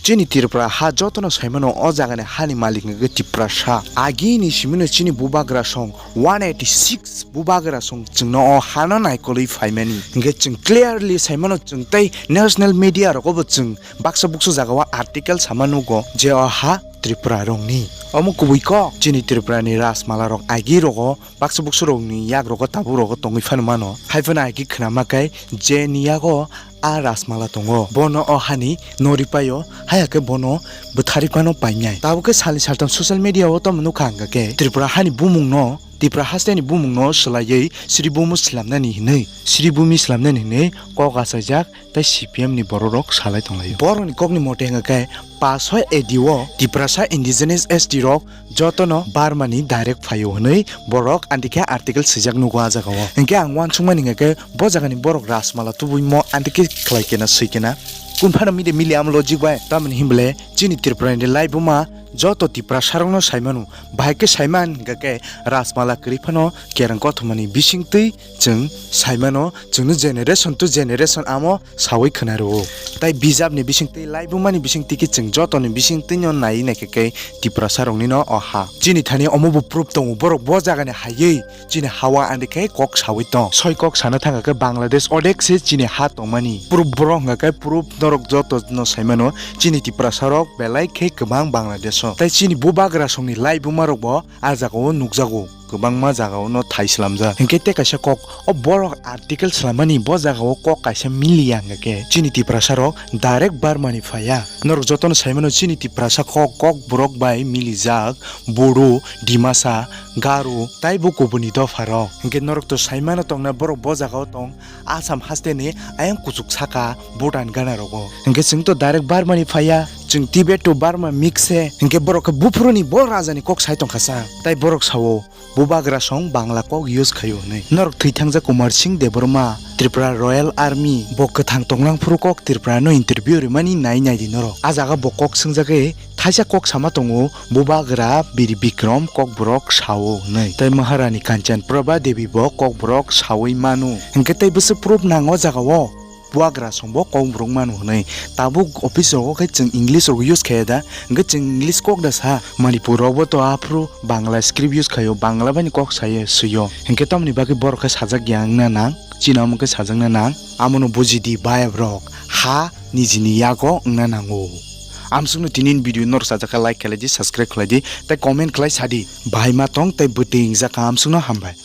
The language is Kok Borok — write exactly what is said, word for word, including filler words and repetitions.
Chini Tripura ha jotono saimano o jagani hani malik hwnkhe Tiprasa. Agini simino chini bubagra song one eighty six bubagra song chwngno o hano naikolwi phaimani. Hwnkhe chwng clearly saimano chwng tei national media rogobo chwng baksa buksa jagao article sama nugo je o ha Tripura rokni. Omo kubui kok chini Tripura ni Rajmala rok agi rogo baksa buksa rokni yak rogo tabuk rogo tongwi phano mano. Hai phano agi khwnama khe je ni yago a Rajmala tongo. Bono o hani nori paio, haya khe bono bwthari phano painai. Tabuk khe salni saltam social media o tamo nukha hwnkha khe Tripura hani bumung no, Tripura haste ni bumung no swlaiwi Sribhumi slamnani hinwi, Sribhumi slamnani hinwi kok achaijak tei C P M ni borok rok salai tonglaio. Borok ni kok ni mote hwnkha khe paso A D o Tiprasa indigenous S T rok jotono Burma ni direct phaio hwnwi borok antikhe article swijak nugo a jagao. Hinkhe ang uansukmani hwnkha khe bo jagani borok Rajmala tubuimo antikhe khlai kena swi kena. Kung phano mide mili amo logic bai. Tamoni hinbole chini Tripura ni laibuma joto Tiprasa rokno saimano. Bahai khe saiman hwnkha khe Rajmala kwrwi phano kereng kothomani bisingtwi chwng saimano, chwngno generation to generation amo sawi khwna rwo. Tai bijapni bisingtwi, laibumani bisingtwi khe chwng jotoni bisingtwino naiwi naikha khe Tiprasa roknino o ha. Chini thani omo bo proof tongo, borok bo jagani haiwi chini hawa ani khe kok sawi tong. Soi kok sana thangkha khe Bangladesh odek se chini ha tongmani. Proof borok hwnkha khe proof norok jotono saimano chini Tiprasa rok belai khe kwbang Bangladesh o. Tai chini bubagra songni laibuma rokbo a jagao nukjago. Kwbangma jagao no thai slamjak. Hinkhe tei kaisa kok, o borok article slamani bo jagao kok kaisa miliya hwnkha khe chini Tiprasa rok direct Burma ni phaiya. Norok jotono saimano chini Tiprasa kok, kok borok bai milijak, Bodo, Dimasa, Garo, taibo kubuni dopha rok. Hinkhe norok to saimano tongna borok bo jagao tong, Assam haste ni ayang kuchuk saka Bhutan gana rogo. Hinkhe chwng to direct Burma ni phaiya, chwng Tibet to Burma mix se. Hinkhe borok khe buphuru ni bo raja ni kok sai tongkha sa. Tai borok sao, bubagra song Bangla kok use khaio hwnwi. Norok thwi thangjak Kumar Singh Debbarma, Tripura Royal Army, bo kwthang tonglang phuru kok Tripura no interview rimani nai nai di norok. A jaga bo kok swngjagwi thaisa kok sama tongo, bubagra Bir Bikram kokborok sao hwnwi. Tai Maharani Kanchan Prabha Devi bo kokborok sawi mano. Hinkhe tai bwswk proof nango jagao. Bubagra songbo kokborok mano hwnwi. Tabuk office rogo khe chwng English rok use khaiya da, hwnkhe chwng English kok da sa. Manipur rokbo to aphuru Bangla script use khaio, Bangla bai ni kok sayo, swiyo. Hwnkhe tamoni bagwi borok khe sajak ya wngna nang, chini omo khe sajakna nang, amono buji di bayap rok, ha nijini yago wngna nango. Amsukno tini ni video norok sajak kha like khlai di, subscribe khlai di, tei comment khlai sa di. Bahai ma tong tei bwtwi wngjak kha, amsukno hambai.